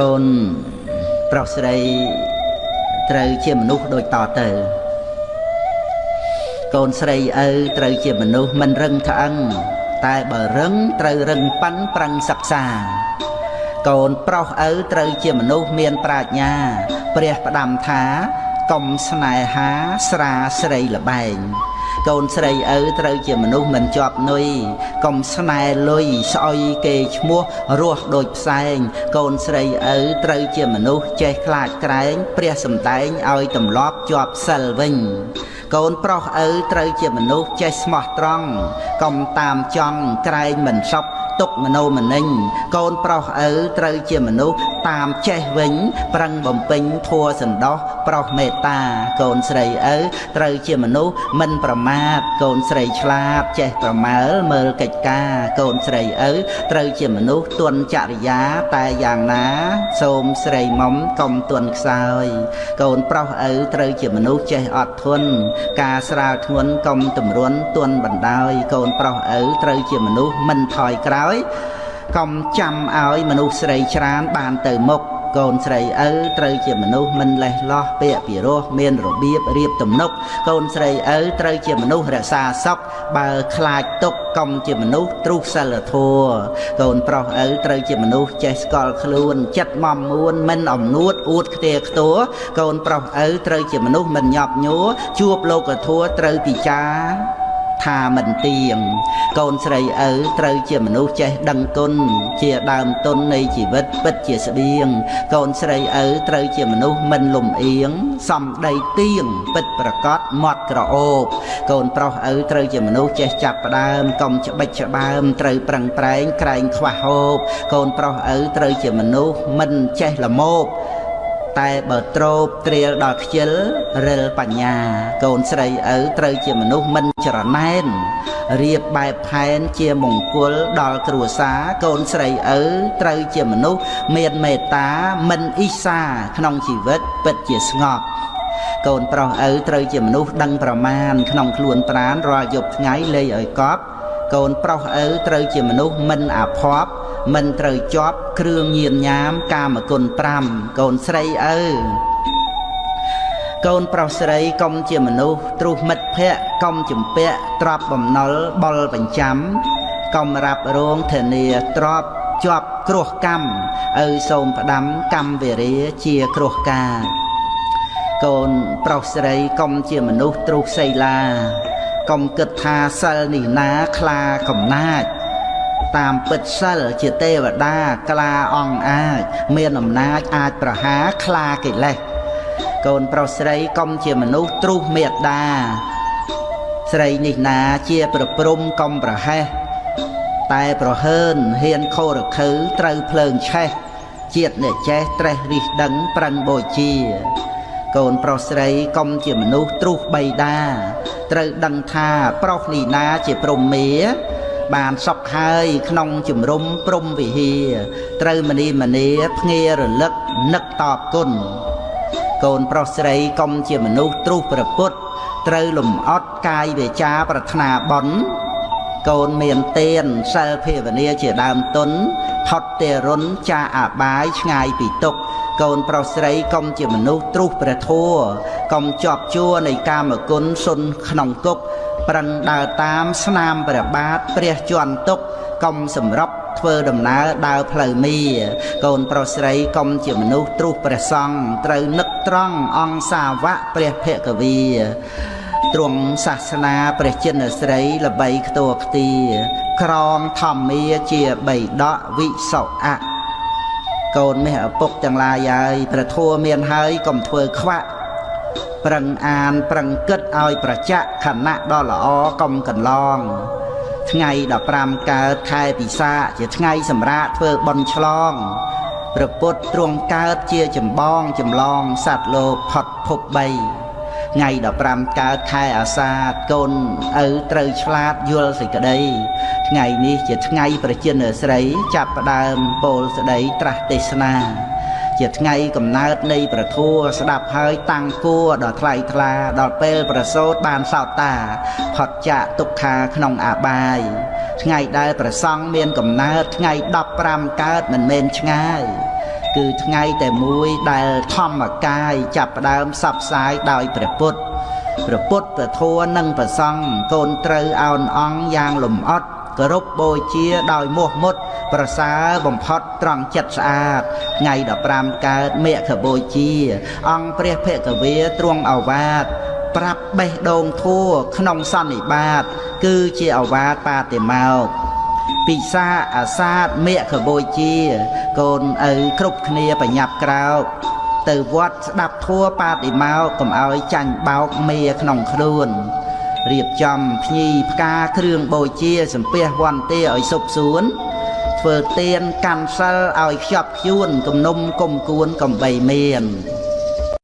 កូនប្រុសស្រីត្រូវជាមនុស្សដូចតទៅកូនស្រីឪត្រូវជាមនុស្សមិនរឹងត្អឹងតែបើរឹងត្រូវរឹងប៉ឹងប្រឹងសិក្សាកូនប្រុសឪត្រូវជាមនុស្សមានប្រាជ្ញាព្រះផ្ដាំថាកុំស្នេហាស្រាស្រីល្បែងកូនស្រីឪត្រូវជាមនុស្សមិនជាប់នុយកុំស្នេហ៍លុយស្អុយគេឈ្មោះរស់ដូចផ្សែងកូនស្រីឪត្រូវជាមនុស្សចេះខ្លាចក្រែងព្រះសម្ដែងឲ្យទម្លាប់ជាប់សិលវិញកូនប្រុសឪត្រូវជាមនុស្សចេះស្មោះត្រង់កុំតាមចង់ក្រែងមិនសុខទុកមโนមនិញកូនប្រុសឪត្រូវជាមនុស្សតាមចេះវិញប្រឹងបំពេញធัวសន្តោសប្រុសមេត្តាកូនស្រីឪត្រូវជាមនុស្សមិនប្រមាទកូនស្រីឆ្លាតចេះប្រមើលមើលកិច្ចការកូនស្រីឪត្រូវជាមនុស្សទន់ចរិយាតែយ៉ាងណាសូមស្រីមុំកុំទន់ខ្សោយកូនប្រុសឪត្រូវជាមនុស្សចេះអត់ធន់ការស្រាលធ្ងន់កុំទម្រាន់ទន់បណ្ដោយកូនប្រុសឪត្រូវជាមនុស្សមិនថយក្រោយកុំចាំឲ្យមនុស្សស្រីច្រើនបានទៅមុខកូនស្រីឪត្រូវជាមនុស្សមិនលេះលោះពាក្យពីរោះមានរបៀបរៀបទំនុកកូនស្រីឪត្រូវជាមនុស្សរក្សាសុខបើខ្លាចទុកកុំជាមនុស្សទ្រុសសិលធម៌កូនប្រុសឪត្រូវជាមនុស្សចេះស្គាល់ខ្លួនចិត្តមមួនមិនអំនួតអួតខ្ទាខ្ទួកូនប្រុសឪត្រូវជាមនុស្សមិនញាប់ញួរជួបលោកធម៌ត្រូវពិចារថាមិនទៀងកូនស្រីឪត្រូវជាមនុស្សចេះដឹងគុណជាដើមទុននៃជីវិតពិតជាស្បៀងកូនស្រីឪត្រូវជាមនុស្សមិនលំអៀងសំដីទៀងពិតប្រកបមាត់ក្រអូបកូនប្រុសឪត្រូវជាមនុស្សចេះចាប់ផ្ដើមកុំច្បិចច្បាើមត្រូវប្រឹងប្រែងក្រែងខ្វះហូបកូនប្រុសឪត្រូវជាមនុស្សមិនចេះល្មោភតែបើទ្របត្រៀលដល់ខ្ជិលរិលបញ្ញាកូនស្រីឪត្រូវជាមនុស្សមិនច្រណែនរៀបបែបផែនជាមង្គលដល់គ្រួសារកូនស្រីឪត្រូវជាមនុស្សមានមេត្តាមិនអ៊ីសាក្នុងជីវិតពិតជាស្ងប់កូនប្រុសឪត្រូវជាមនុស្សដឹងប្រមាណក្នុងខ្លួនប្រាណរាល់យប់ថ្ងៃលេងឲ្យកប់កូនប្រុសឪត្រូវជាមនុស្សមិនអាភ័ព្វមិនត្រូវជាប់គ្រឿងញៀនញ៉ាមកាមគុណ5កូនស្រីឪកូនប្រុសស្រីកុំជាមនុស្សទ្រុសមិត្តភក្តិកុំជំពាក់ទ្របបំណុលបុលបញ្ចាំកុំរាប់រងធានាទ្របជាប់គ្រោះកម្មឪសូមផ្ដាំកម្មវិរាជាគ្រោះកាចកូនប្រុសស្រីកុំជាមនុស្សទ្រុសសីលាកុំគិតថាសិលនេះណាខ្លាកំណាចតាមពិតសិលជាទេវតាក្លាអង្គអាចមានអំណាចអាចប្រហារខ្លាកិលេសកូនប្រុសស្រីកុំជាមនុស្សទ្រុសមេត្តាស្រីនេះណាជាប្រព្រំកុំប្រហែសតែប្រហើនហ៊ានខោរខើត្រូវភ្លើងឆេះជាតិអ្នកចេះត្រេះរិះដឹងប្រឹងបូជាកូនប្រុសស្រីកុំជាមនុស្សទ្រុសបៃតាត្រូវដឹងថាប្រុសនេះណាជាព្រហ្មាបានសុខហើយក្នុងជំរំព្រំវិហារត្រូវមនីមនាភ្ងារលឹកនឹកតបគុណកូនប្រុសស្រីកុំជាមនុស្សទ្រុសប្រពុតត្រូវលំអត់កាយវាចាប្រាថ្នាបុណ្យកូនមានទានសិលភាវនាជាដើមទុនផុតទេរុនចាអបាយឆ្ងាយពីទុក្ខកូនប្រុសស្រីកុំជាមនុស្សទ្រុសព្រះធម៌កុំជាប់ជួរនៃកាមគុណសុនក្នុងគុកប្រឹងដើរតាមស្នាមព្រះបាទព្រះជន្មទុកកុំសម្រុកធ្វើដំណើរដើរផ្លូវមាកូនប្រុសស្រីកុំជាមនុស្សទ្រុសព្រះសង្ឃត្រូវនឹកត្រង់អង្គសាវកព្រះភគវីទ្រង់សាសនាព្រះចិនស្រីល្បីខ្ទួខ្ទាក្រងធម្មាជាបៃដកវិសុអៈកូនមាសឪពុកទាំងឡាយហើយព្រះធម៌មានហើយកុំធ្វើខ្វាក់ប្រឹងអានប្រឹងគិតឲ្យប្រចាក់ខណៈដ៏ល្អកុំកន្លងថ្ងៃ15កើតខែពិសាខជាថ្ងៃសម្រាកធ្វើបុណ្យឆ្លងព្រះពុទ្ធទ្រង់កើតជាចម្បងចម្លងសត្វលោកផុតភព3ថ្ងៃ15កើតខែអាសាឍកូនឪត្រូវឆ្លាតយល់សេចក្តីថ្ងៃនេះជាថ្ងៃប្រជានស្រីចាប់ផ្ដើមពោលស្ដីត្រាស់ទេសនាជាថ្ងៃកំណើតនៃព្រះធម៌ស្ដាប់ហើយតាំងគួរដល់ថ្លៃថ្លាដល់ពេលប្រសូតបានសោតាផុតចាកទុក្ខាក្នុងអាបាយថ្ងៃដែលព្រះសង្ឃមានកំណើតថ្ងៃ15កើតមិនមែនឆ្ងាយ គឺថ្ងៃតែមួយដែលធម្មកាយចាប់ផ្ដើមផ្សព្វផ្សាយដោយព្រះពុទ្ធ ព្រះពុទ្ធ ព្រះធម៌និងព្រះសង្ឃ កូនត្រូវអោនអង្គយ៉ាងលំអត់ គោរពបូជាដោយមោះមុត ប្រសើរបំផុតត្រង់ចិត្តស្អាត ថ្ងៃ15កើតមគ្គបូជា អង្គព្រះភគវាទ្រង់អវាទប្រាប់បេះដូងធัวក្នុងសន្និបាត គឺជាអវាទបាតិមោក ពិសាអាសាទមគ្គបូជា កូនឪគ្រប់គ្នាបញ្ញាប់ក្រោក ទៅវត្តស្ដាប់ធัวបាតិមោក កុំឲ្យចាញ់បោកមេក្នុងខ្លួន រៀបចំភ្ញីផ្កាគ្រឿងបូជា សំពះវន្តាឲ្យសុបសួន ធ្វើទានកាន់សិលឲ្យខ្ជាប់ខ្ជួន គំនុំគុំគួនកំបីមាន។